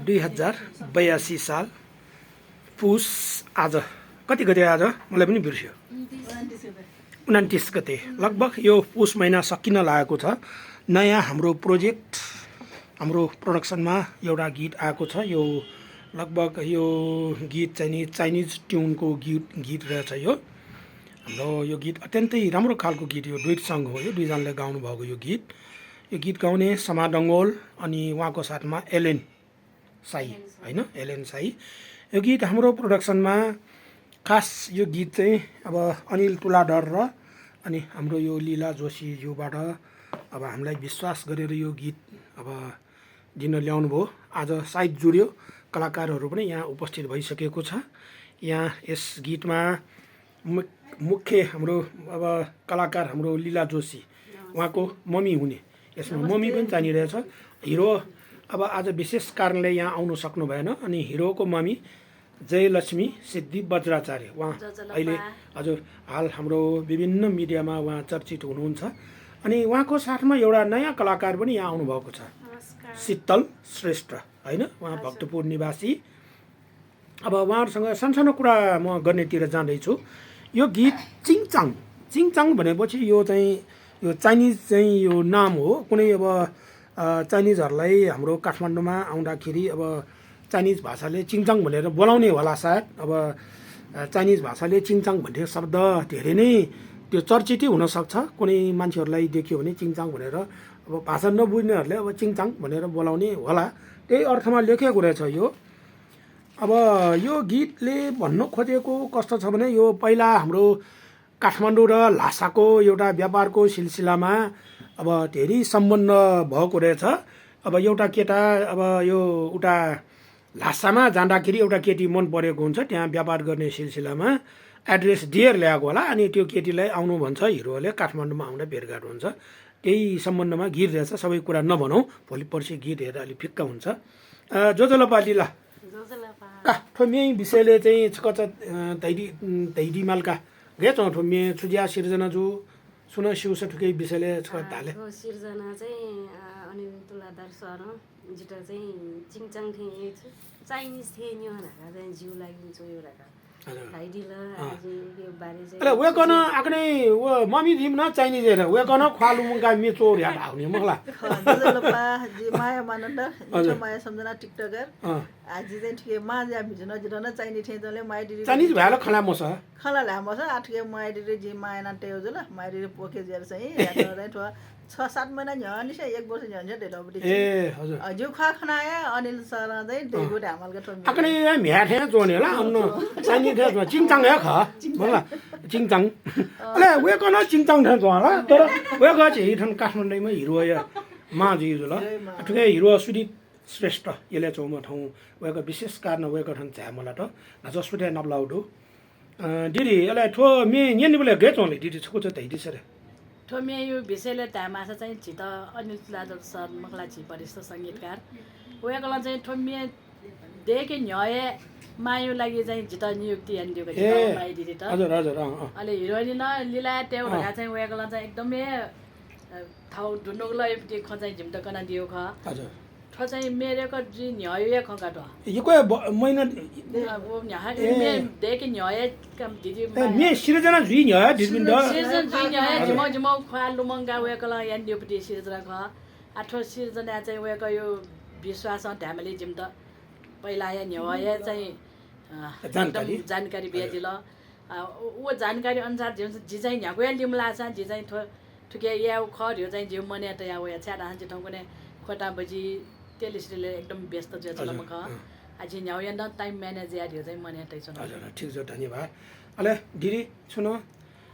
2082 साल पुस आज कति गते आज मलाई पनि बिर्स्यो 29 गते लगभग यो पुस महिना सकिन लागेको छ। नयाँ हाम्रो प्रोजेक्ट हाम्रो प्रोडक्सनमा एउटा गीत आएको छ। यो लगभग यो गीत चाहिँ नि चाइनिज ट्युनको गीत रहेछ। यो हाम्रो यो गीत अत्यन्तै राम्रो खालको गीत, यो डुइट सङ हो। यो दुईजनाले गाउनु भएको यो गीत गाउने समा डङ्गोल अनि उहाँको साथमा एलेन साई होइन, एलेन साई। यो गीत हाम्रो प्रोडक्सनमा खास यो गीत चाहिँ अब अनिल तुलाधर र अनि हाम्रो यो लीला जोशीज्यूबाट अब हामीलाई विश्वास गरेर यो गीत अब दिन ल्याउनु भयो। आज सायद जुड्यो, कलाकारहरू पनि यहाँ उपस्थित भइसकेको छ। यहाँ यस गीतमा मुख्य हाम्रो अब कलाकार हाम्रो लीला जोशी, उहाँको मम्मी हुने, यसमा मम्मी पनि चाहिरहेछ। हिरो अब आज विशेष कारणले यहाँ आउनु सक्नु भएन। अनि हिरोको मम्मी जयलक्ष्मी सिद्धि वज्राचार्य, उहाँ अहिले हजुर हाल हाम्रो विभिन्न मिडियामा उहाँ चर्चित हुनुहुन्छ। अनि उहाँको साथमा एउटा नयाँ कलाकार पनि यहाँ आउनुभएको छ, शीतल श्रेष्ठ होइन, उहाँ भक्तपुर निवासी। अब उहाँहरूसँग सानसानो कुरा म गर्नेतिर जाँदैछु। यो गीत चिङचाङ, चिङचाङ भनेपछि यो चाहिँ यो चाइनिज चाहिँ यो नाम हो। कुनै अब चाइनिजहरूलाई हाम्रो काठमाडौँमा आउँदाखेरि अब चाइनिज भाषाले चिङचाङ भनेर बोलाउने होला सायद। अब चाइनिज भाषाले चिङचाङ भन्ने शब्द धेरै नै त्यो चर्चितै हुनसक्छ। कुनै मान्छेहरूलाई देख्यो भने चिङचाङ भनेर अब भाषा नबुझ्नेहरूले अब चिङचाङ भनेर बोलाउने होला, त्यही अर्थमा लेखेको रहेछ यो। अब यो गीतले भन्नु खोजेको कस्तो छ भने यो पहिला हाम्रो काठमाडौँ र ल्हासाको एउटा व्यापारको सिलसिलामा अब धेरै सम्बन्ध भएको रहेछ। अब एउटा केटा अब यो उता ल्हासामा जाँदाखेरि एउटा केटी मन परेको हुन्छ, त्यहाँ व्यापार गर्ने सिलसिलामा एड्रेस दिएर ल्याएको होला। अनि त्यो केटीलाई आउनु भन्छ, हिरोले काठमाडौँमा आउँदा भेटघाट हुन्छ। त्यही सम्बन्धमा गीत रहेछ। सबै कुरा नभनौँ, भोलि पर्सि गीत हेरेर अलिक फिक्का हुन्छ। जोजोलपालीला ठोम्ये विषयले चाहिँ कच धैडी मालका गे चौँ ठोम्ये छुजिया सिर्जनाजु सुन सिउस ठुकै विषयले धाले सिर्जना चाहिँ अनिल तुलाधर सर जिटा चाहिँ चिङचाङ थिए चाइनिज थिए नि भनेर चाहिँ जिउ लागिन्छ एउटा अरे वे कन आकने वो मम्मी दिम न चाइनीज हेर वे कन ख्वालु मुंगा मे चोर या आउने मखला जलपा जे माया मानन्द जो माया सम्झना टिकटकर आज चाहिँ ठिके मा जा भिजन जिरन चाइनीज थे जले माया दिदी चाइनीज भ्यालो खला मस खला ला मस आठके माया दिदी जे माया न टेउ जला माया दिदी पोके जेर चाहिँ या रे ठो 6-7 महिना झन् से 1 वर्ष झन् डेटबडी ए हजुर जो खा खनाया अनिल सर चाहिँ डेगो ढामलका ठो आकने म्या थे जोने ला अन्न चाइनीज थे चिङचाङ या ख मला चिङचाङ अले वे कन चिङचाङ थे जोला तर वे ग चाहिँ ठन काठमाडौँमा हिरो या मा जी जुल ठुके हिरो सुदीप श्रेष्ठ यसले चौम ठाउँ वेको विशेष कारण वेको ठन छ मलाई त जसपटे नब्लाउडो दिदी यसले ठो मे न्यानी बोले गे चौले दिदी छको छ तैदी सरे ठोमे यो विषयले तामासा चाहिँ छित अनिल तुलाधर सर मखला छि परिष्ठ संगीतकार उयाकला चाहिँ ठोमे देखे न्याय मायु लागि चाहिँ जित नियुक्ति अन्दिएको छ माइ दिदी त हजुर हजुर अहिले हिरोइनी न लीला टेउ भया चाहिँ उयाकला चाहिँ एकदमै ठाउँ ढुन्नुको लागि खचाइ झिम्ट कना दियो ख हजुर चाहिँ मेरेको जी न्याय खकाट यो कोइ महिना वो यहाँ मे देखे न्याय काम दिदी मे सिर्जना जुइ न्याय दिदिन द सिर्जना जुइ न्याय जिम जिम खा लुमंगा उयाकला यान दियोपटी सिर्जना ख आठो सिर्जना चाहिँ उयाको यो विश्वास ढामले जिम त पहिला या न्याय चाहिँ जानकारी बिया दिल वो जानकारी अनुसार जे चाहिँ यहाँ गया लिमला छ जे चाहिँ ठुके या खर्यो चाहिँ जिउ मने त या उया छ्याडा हान्छ ठाउँ कुनै खोटा बजी टेलिस्ट्रीले एकदम व्यस्त छ चलम ख आज न्याउ या न टाइम म्यानेज या दियो चाहिँ मने तै छ हजुर ठीक छ धन्यवाद अले दिदी सुनो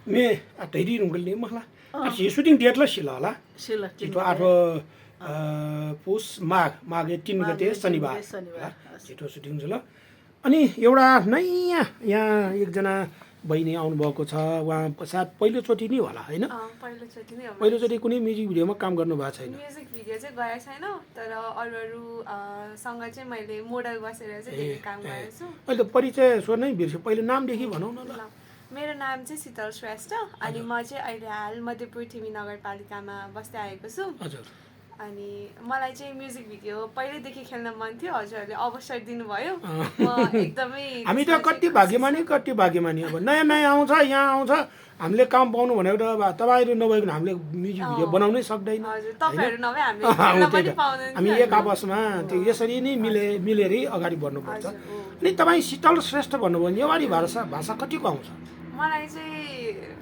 मे धैरी रुंगले मखला आज सुटिङ डेट ल सिला होला सिला छिटो 8 पुस माघ 3 गते शनिबार छिटो सुटिङ छ ल। अनि एउटा नयाँ यहाँ एकजना बहिनी आउनुभएको छ, उहाँ सायद पहिलोचोटि नै होला होइन? पहिलोचोटि नै हो। पहिलोचोटि कुनै म्युजिक भिडियोमा काम गर्नु भएको छैन? म्युजिक भिडियो चाहिँ गरेको छैन, तर अरू सँग चाहिँ मैले मोडल बसेर चाहिँ धेरै काम गरेको छु। अहिले परिचय सोध्नै बिर्स्यो, पहिले नामदेखि भनौँ न ल। मेरो नाम चाहिँ शीतल श्रेष्ठ अनि म चाहिँ अहिले हाल मध्यपुर थिमी नगरपालिकामा बस्दै आएको छु। हजुर। अनि मलाई चाहिँ म्युजिक भिडियो पहिल्यैदेखि खेल्न मन थियो हजुरहरूले अवसर दिनुभयो म एकदमै हामी त कति भाग्यमानी अब नयाँ नयाँ आउँछ यहाँ आउँछ हामीले काम पाउनु भनेको त अब तपाईँहरू नभइकन हामीले म्युजिक भिडियो बनाउनै सक्दैन हजुर तपाईँहरू नभए हामीले खेल्न पनि पाउँदैन हामी एक आपसमा त्यो यसरी नै मिलेरै अगाडि बढ्नुपर्छ अनि तपाईँ शीतल श्रेष्ठ भन्नुभयो नेवारी भाषा कतिको आउँछ मलाई चाहिँ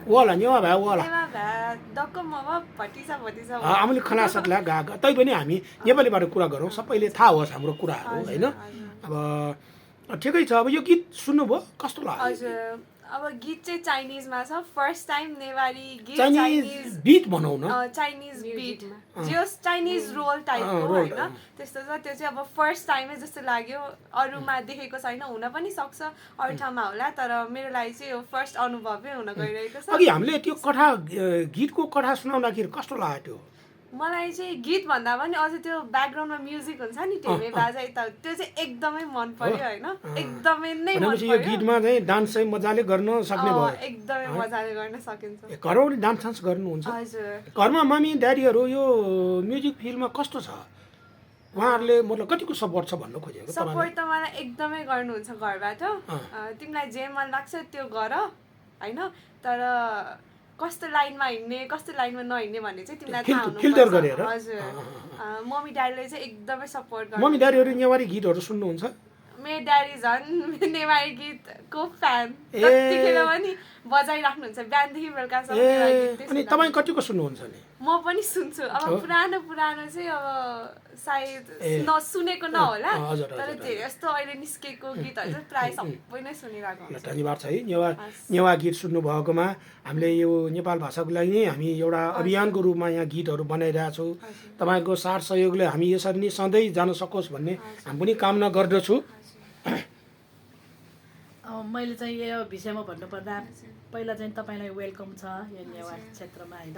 वाला नेवा भए वाला नेवा भए दक्कम अब भटिसा हामीले खना सक्ला गएको तैपनि हामी नेपालीबाट कुरा गरौँ सबैले थाहा होस् हाम्रो कुराहरू होइन अब ठिकै छ अब यो गीत सुन्नुभयो कस्तो लाग्यो हजुर अब गीत चाहिँ चाइनिजमा छ फर्स्ट टाइम नेवारी गीत चाइनिज बिट भनौँ न चाइनिज बिट जो चाइनिज रोल टाइपको होइन त्यस्तो छ त्यो चाहिँ अब फर्स्ट टाइमै जस्तो लाग्यो अरूमा देखेको छैन हुन पनि सक्छ अरू ठाउँमा होला तर मेरो लागि चाहिँ यो फर्स्ट अनुभवै हुन गइरहेको छ अघि हामीले त्यो कथा गीतको कथा सुनाउँदाखेरि कस्तो लाग्यो मलाई चाहिँ गीत भन्दा पनि अझ त्यो ब्याकग्राउन्डमा म्युजिक हुन्छ नि टेमे बाजा त्यो चाहिँ एकदमै मन पर्यो होइन एकदमै नै मन पर्यो यो गीतमा चाहिँ डान्स चाहिँ मजाले गर्न सक्ने भयो एकदमै मजाले गर्न सकिन्छ घरमा डान्स गर्नुहुन्छ हजुर घरमा मम्मी ड्याडीहरू यो म्युजिक फिल्डमा कस्तो छ उहाँहरूले मतलब कतिको सपोर्ट छ भन्नु खोजेको सपोर्ट त मलाई एकदमै गर्नुहुन्छ घरबाट तिमीलाई जे मन लाग्छ त्यो गर होइन तर कस्तो लाइनमा हिँड्ने कस्तो लाइनमा नहिँड्ने भन्ने चाहिँ तिमीलाई थाहा हुनुपर्छ हजुर मम्मी ड्याडीले चाहिँ एकदमै सपोर्ट गर्छ मम्मी ड्याडीहरू नेवारी गीतहरू सुन्नुहुन्छ मेरो ड्याडी झन् नेवारी गीतको फ्यान जतिखेर पनि बजाइराख्नुहुन्छ बिहानदेखि बेलुकासम्म नेवारी गीत अनि तपाईँ कतिको सुन्नुहुन्छ नि म पनि सुन्छु अब पुरानो चाहिँ अब सायद नसुनेको नहोला तर धेरै जस्तो अहिले निस्केको गीतहरू चाहिँ प्रायः सबै नै सुनिरहेको हुन्छ धन्यवाद छ है नेवा गीत सुन्नुभएकोमा हामीले यो नेपाल भाषाको लागि नै हामी एउटा अभियानको रूपमा यहाँ गीतहरू बनाइरहेछौँ तपाईँको साथ सहयोगले हामी यसरी नै सधैँ जान सकोस् भन्ने हामी पनि कामना गर्दछु मैले चाहिँ यो विषयमा भन्नुपर्दा पहिला चाहिँ तपाईँलाई वेलकम छ यो नेवार क्षेत्रमा होइन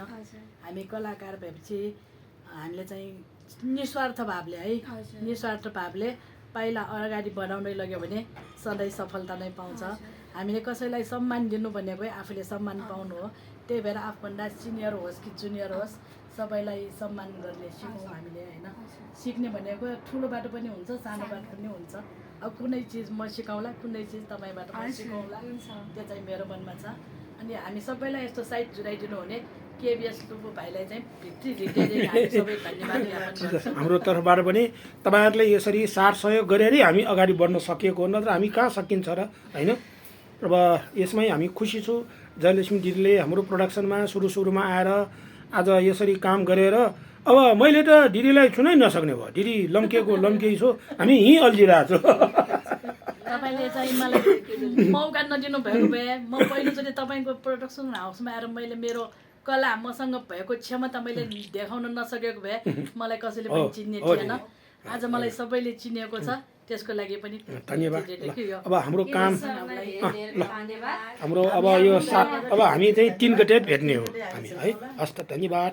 हामी कलाकार भएपछि हामीले चाहिँ निस्वार्थ भावले है निस्वार्थ भावले पहिला अगाडि बढाउँदै लग्यो भने सधैँ सफलता नै पाउँछ हामीले कसैलाई सम्मान दिनु भनेकै आफूले सम्मान पाउनु हो त्यही भएर आफूभन्दा सिनियर होस् कि जुनियर होस् सबैलाई सम्मान गर्ने सिकौँ हामीले होइन सिक्ने भनेको ठुलो बाटो पनि हुन्छ सानो बाटो पनि हुन्छ अब कुनै चिज म सिकाउँला कुनै चिज तपाईँबाट म सिकाउँला त्यो चाहिँ मेरो मनमा छ अनि हामी सबैलाई यस्तो साइड जुटाइदिनु हुने केबिएस लुबु भाइलाई चाहिँ भित्री हृदयदेखि हामी सबै धन्यवाद ज्ञापन गर्छौँ हाम्रो तर्फबाट पनि तपाईँहरूले यसरी साथ सहयोग गरेरै हामी अगाडि बढ्न सकिएको हो नत्र हामी कहाँ सकिन्छ र होइन अब यसमै हामी खुसी छु जयलक्ष्मी दिदीले हाम्रो प्रोडक्सनमा सुरुमा आएर आज यसरी काम गरेर अब मैले त दिदीलाई छुनै नसक्ने भयो दिदी लम्केकै छु हामी यहीँ अल्झिरहेको छु तपाईँले चाहिँ मलाई मौका नदिनु भएको भए म पहिलोचोटि तपाईँको प्रोडक्सन हाउसमा आएर मैले मेरो कला मसँग भएको क्षमता मैले देखाउन नसकेको भए मलाई कसैले पनि चिन्ने थिएन आज मलाई सबैले चिनेको छ त्यसको लागि पनि धन्यवाद अब हाम्रो काम हाम्रो अब यो अब हामी चाहिँ 3 गते भेट्ने हो हामी है हस्त धन्यवाद